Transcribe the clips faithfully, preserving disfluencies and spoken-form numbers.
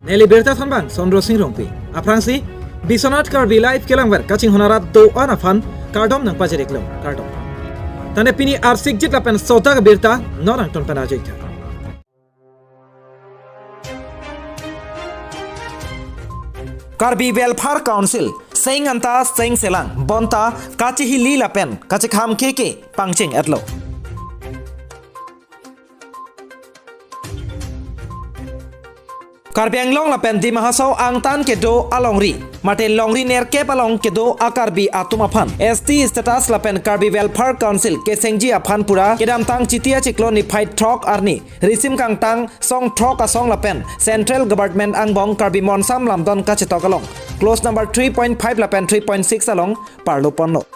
Neli birta thanbang Sondro Sing Rongpi. Aphrangsi Biswanath Karbi Live kelangver kachinghon arat do-an aphan kardom nangpajir-iklo, kardom. Tangte pini arsikjit lapen sodak abirta non angton pen arjuitha. Karbi Welfare Council seng anta seng selang bonta kachihili lapen kachekham keke pangcheng-etlo. Karbi Anglong lapen Dima Hasao angtan kedo alongri, mate longri nerkep along kedo a-Karbi atum aphan S T status lapen Karbi Welfare Council kesengji aphan pura kedamtang Chiti achiklo niphai throk arni risim kangtang song throk asong lapen Central Government angbong Karbi Monsam Lamdon kachetok along clause number three point five lapen three point six along parlo ponlo.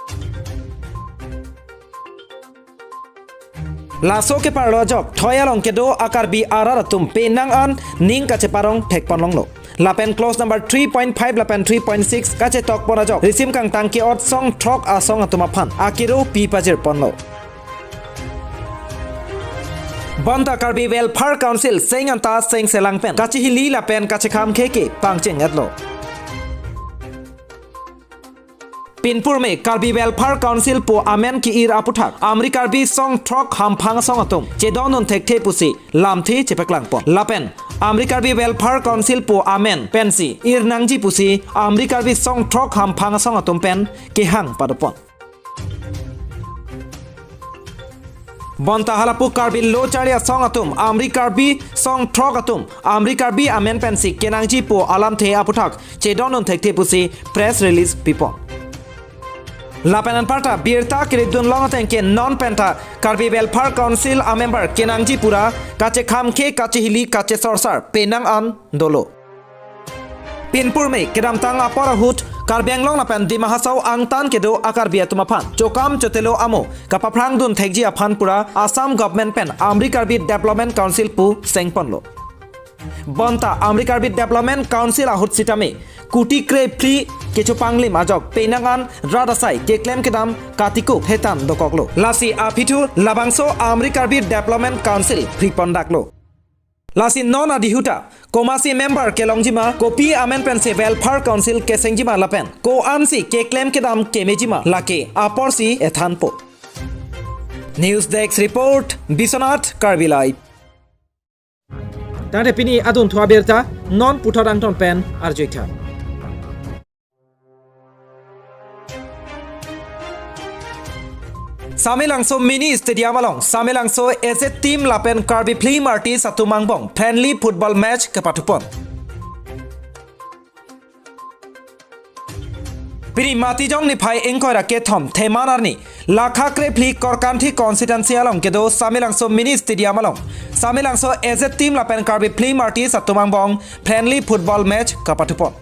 Laso keparlo ajok thoi along kedo a-Karbi arat atum penang an ning kacheparong thek ponlonglo. Lapen clause number three point five lapen three point six kachetok pon ajok risim kangtang ke-ot song throk asong atum aphan akiro pi pajir ponlo. Bonta Karbi Welfare Council seng anta seng selang pen kachihili lapen kachekham keke pangcheng-etlo. Pinpurme Karbi Welfare Council pu amen ke-ir aputhak Amri Karbi song throk hamphang asong atum chedondun thekthe pusi lamthe chepaklang pon. Lapen Amri Karbi Welfare Council pu amen pensi ir nangji pusi Amri Karbi song throk hamphang asong atum pen kehang pado pon. Bonta halapu Karbi Lo Charli Asong atum, Amri Karbi song throk atum, Amri Karbi amen pensi kenangji pu alamthe aputhak chedondun thekthe pusi press release pipon. Lapen anparta birta kiridun long ateng ke non penta Karbi Welfare Council a-member kenangji pura kachekham ke kachihili kachesorsar penang an dolo. Pinpurme kedamtang apor ahut Karbi Anglong lapen Dima Hasao angtan kedo a-Karbi atum aphan chokam chotelo amo kapaphrangdun thekji aphan pura Assam Government pen Amri Karbi Development Council pu seng ponlo. Bonta Amri Karbi Development Council ahut sitame kuti krephli kechopanglim ajok penang an rat asai keklem kedam katiko hetan dokoklo. Lasi aphi thu labangso Amri Karbi Development Council phri pondaklo. Lasi non adihuta komasi member kelongjima, kopi amen pensi Welfare Council kesengjima lapen ko-ansi keklem kedam kemejima lake aporsi ethanpo. News Desk Report, Biswanath Karbi Live. Tangte pini adunthu abirta non puthot angton pen arjuitha. Samelangso Mini Stadium along Samelangso A Z team lapen Karbi Film Artist atum angbong friendly football match kepathupon. Pini Matijong niphai ingkoi ra kethom Theman arni lakha krephli Korkanthi constituency along kedo Samelangso Mini Stadium along Samelangso A Z team lapen Karbi Film Artist atum angbong friendly football match kepathupon.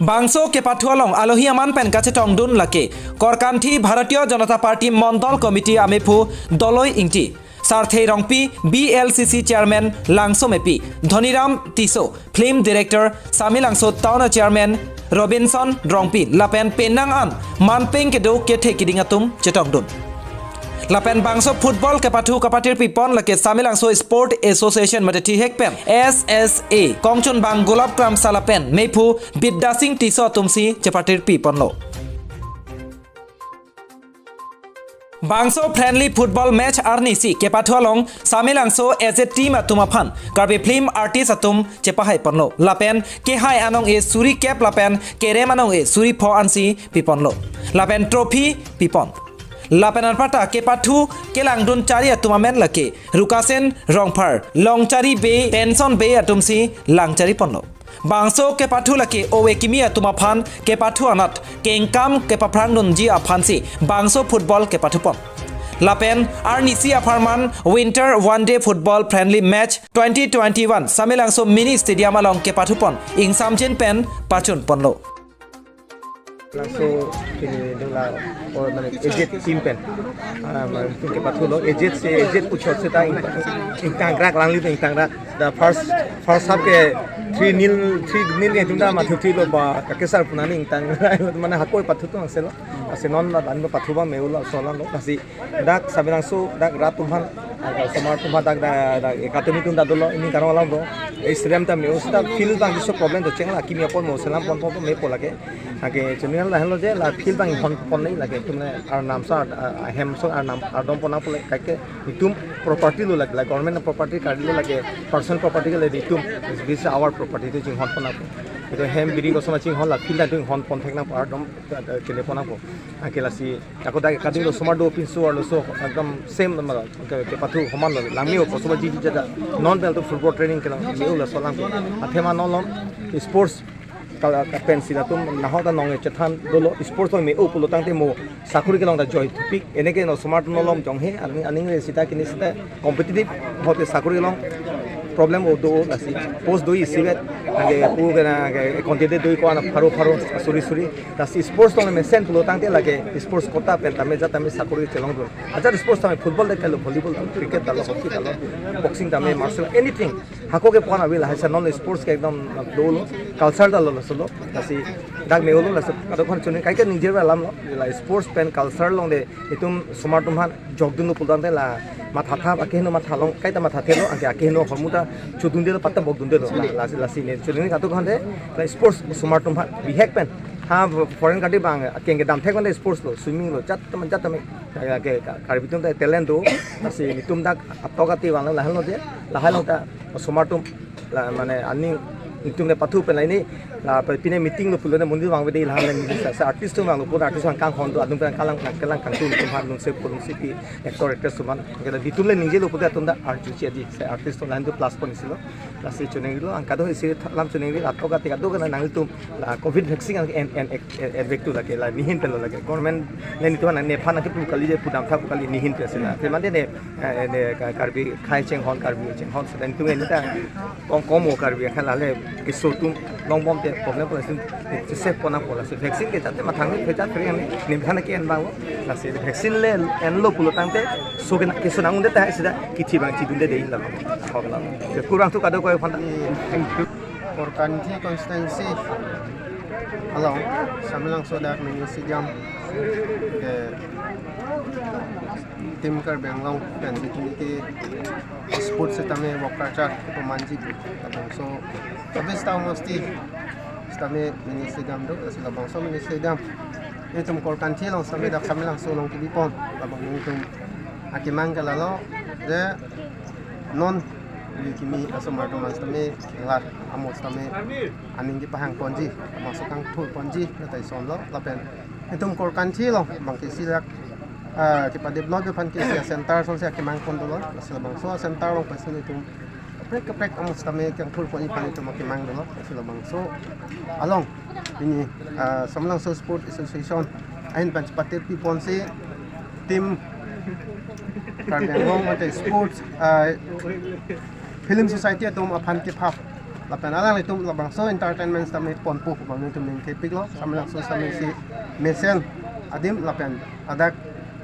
Bangso kepathu along alohi aman pen kachetongdun lake Korkanthi Bharatiya Janata Party Mondol Committee amephu Doloi Ingti, Sarthei Rongpi, B L C C Chairman Langso Mepi, Dhoniram Tisso, Film Director, Samelangso Town Chairman Robinson Rongpi lapen penang an manpeng kedo kethe kiding atum chetongdun. Lapen bangso football kepathu kapatirpipon lake Samelangso Sport Association mate thihek pen S S A kongchunbang Golap Kramsa lapen mephu Bidya Sing Tisso atumsi chepatirpiponlo. Bangso friendly football match arnisi kepathu along Samelangso A Z team atum aphan Karbi Film Artist atum chepahaiponlo. Lapen kehai anong-e suri kep lapen kerem anong-e suri pho ansi piponlo. Lapen trophy pipon. Lapen anparta kepathu kelangdun chari atum amen lake Rukasen Rongphar, Longchari Bey, Tenson Bey atumsi langchariponlo. Bangso kepathu lake ove kimi atum aphan kepathu anat kengkam kepaphrangdunji aphansi bangso football kepathupon. Lapen arnisi apharman Winter One Day Football Friendly Match twenty twenty-one Samelangso Mini Stadium along kepathupon ingsamjin pen pachunponlo. Laso pini dengla or mane A Z team pen. Ah, mane itum kepathulo A Z se A Z puchot seta ing, ingtangrak langli ingtangrak. The first, first half ke three nil, three nil ke itum ta mathuthilo ba kakesar punani ingtangrak mane hako pathu atum angselo. Lasi non la dan pathu abang me-o laso alam lo. Lasi dak Samelangso dak rat atum aphan, dak osomar atum aphan, dak, dak, dak academy atum dak dolo, ini karong alam lo. Stadium ta me-o, seta field abang kiso problem docheng, la kimi apot mo selam ponpon mepo lake. Lake chunil lahenlo je la field abang hon pon nai lake, itum ne arnam sa, ah, ahem so arnam ardom pon nangpo lake, kaike itum property lo lake, la government property kali lo lake, personal property kali, itum, this is our property, itum chinghon pon nangpo. Itum hem biri koson chinghon, la field itum hon pon thek nangpo, ardom, ah, ah, kele pon nangpo. Lake lasi, ako dak academy lo osomar dopinso arloso, ekdom same lo, ke, kepathu aman lo, lang me-o koson ji ji jada. Non pen to football training kelang me-o laso alam ke. Athema non lo sports kal-, kapen si latum nahok ta nong chethan dolo, sports along me-o pulo tangte mo sakori kelong ta joi thupik, eneke osomar atum along jong he, aning, aning re seta kini seta competitive hote sakori kelong problem o do, lasi post do isivet, lake pu kena ke quantity do ko ana pharo pharo suri suri, lasi sports along mesen pulo tangte lake sports quota pen tame jat tame sakori chelong dun. Ajat sports tame football de kalo, volleyball tame, cricket talo, hockey talo, boxing tame, martial, anything. Hako ke pon avil, lahai sa non sports ke ekdom dolo, culture ta lo laso lo. Lasi dak me-o lo, lasi kadokave chunil kaike ningje ra alam lo. La sports pen culture along de itum osomar atum aphan jokdun lo pulo tangte la mathatha, akeheno matha long, kaita mathathe lo, ake, akeheno ahormu ta chodunde lo, patta bokdunde lo. La, lasi, lasi ne chunil kadokave de la sports osomar atum aphan bihek pen. Ha, foreign country abang akeng kedam thek pen de sports lo, swimming lo, jat tame jat tame. Ke, ke, Ka-, Karbi atum ta talent do, lasi itum dak atok ati vang lahenlo je, lahai along ta osomar atum, la, mane aning itum le pathu pen la ini, la, pe-, pine meeting lo pulo ne mondir vangve de, lahan le ningje sa, sa artist atum vanglo, pura artist abang kanghon do, adung pen kalang, kalang kangtung itum aphan, lun se pulung si pi, actor actress atum aphan, ke la itum le ningje lo pulo atum ta arju chi adi, sa artist atum lahan do plus point isi lo, lasi chuningri lo, ang kado isi alam chuningri, atok ati kado kena nanglitum, la covid vaccine ang en, en, en, en, vek tu lake, la nihin pen lo lake, government le nitum an nephan ke pu kali je pudam tha pu kali nihin pen si la. Te mande ne, eh, ne Ka-, Karbi akhai chinghon, Karbi chinghon, seta nitum ne ta kong kong mo Karbi akhai la le keso atum longbom te problem pon si, se pon nangpo, lasi vaccine ke jat te mathang ni pheja free ani, nephan ke en bang lo, lasi vaccine le enlo pulo tangte so ke keso nang-un det ta seta kithi abang chidunde de la. Hok la. Ke kurang tu kadokave aphan ta. Korkanthi constituency along Samelangso dak mini stadium ke Team Karbi Anglong pen bikin ke sports setame work culture kepamanji tu. Kadang so habis tahu mesti setame mini stadium do, lasi labangso mini stadium itum Korkanthi along setame dak Samelangso along kebi pon, labang itum akemang ke lalo je non wi kimi asomar atum setame la amo setame aning kepahang ponji, amo sokang thur ponji, latai son lo, lapen itum Korkanthi along bang ke si dak, ah, kepadevelop aphan ke si center son si akemang pon dolo, lasi labangso center along pen si itum kaprek kaprek amo setame kangthur ponji aphan itum akemang dolo, lasi labangso along pini, ah, Samelangso Sport Association ahin pen chepatir pi pon si Team Karbi Anglong mate sports, ah, film society atum aphan kepha. Lapen alanglitum labangso entertainment setame ponpo abang itum ningthepik lo, Samelangso setame si mesen adim lapen ladak,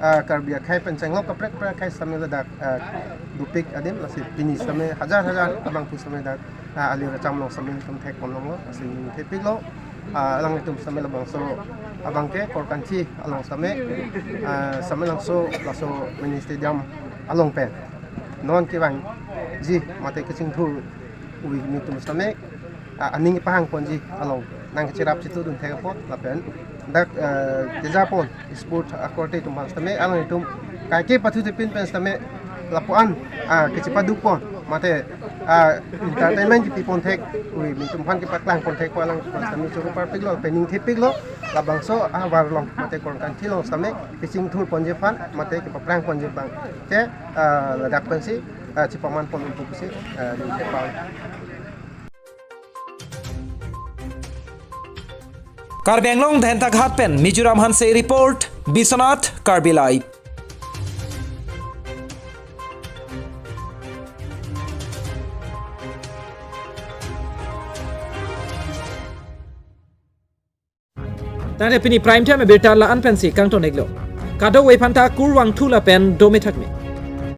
ah, Karbi akhai pen chenglok kaprek kaprek akhai setame ladak, ah, dopik adim, lasi pini setame hajar hajar abang pu setame dak, ah, ali racham along setame itum thek pon longlo, lasi ningthepik lo, ah, alanglitum setame labangso abang ke Korkanthi along setame, ah, Samelangso laso mini stadium along pen non kevangji mate kachingthur wi kimi atum setame, ah, aning pahang ponji along nangkacherap chitu dun thek apot lapen dak, eh, keja pon sport akorte atum aphan setame alanglitum kaike pathu tipin pen setame lapu-an, ah, kechepaduk pon mate, ah, entertainment kepi pon thek wi kimi atum aphan kepaklang pon thek pu alanglitum aphan setame choro parpik lo, pen ningthepik lo, labangso ahavar along mate Korkanthi along setame kachingthur ponji aphan mate kepaphrang ponji abang ke, ah, ladak pensi, ah, chepaman pon un pusi, ah, ningthepik. Karbi Anglong Dhentaghat pen Mizoram Hanse report, Biswanath Karbi Live. Tangte pini prime time abirta la-an pensi kangton-iklo. Kadokave aphanta kurvangthu lapen dome thakme.